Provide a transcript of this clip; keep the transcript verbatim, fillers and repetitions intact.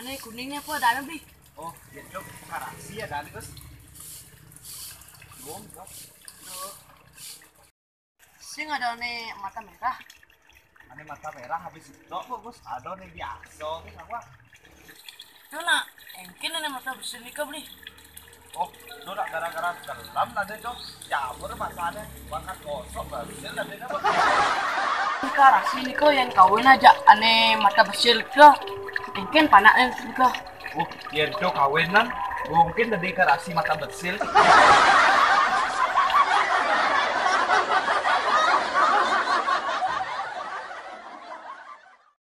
Ane kuningnya apa ada anu, Bli? Oh, ya, Dok. Karasi ya, ada anu, Gus. Belum, Dok. Sing ada ane mata merah. Ane mata merah habis itu, Gus. Ada nih biasa, Gus, apa? Itu nak, engkin ane mata besil nika, Bli. Oh, itu nak gara-gara dalam ada, Dok. Campur masane, bakat kosong, besil ada, Dok. Nika rasi nika yang kawin aja ane mata besil ke. Engkin panak nika. Oh, yen do kawinan, mungkin tadi karasi mata besil.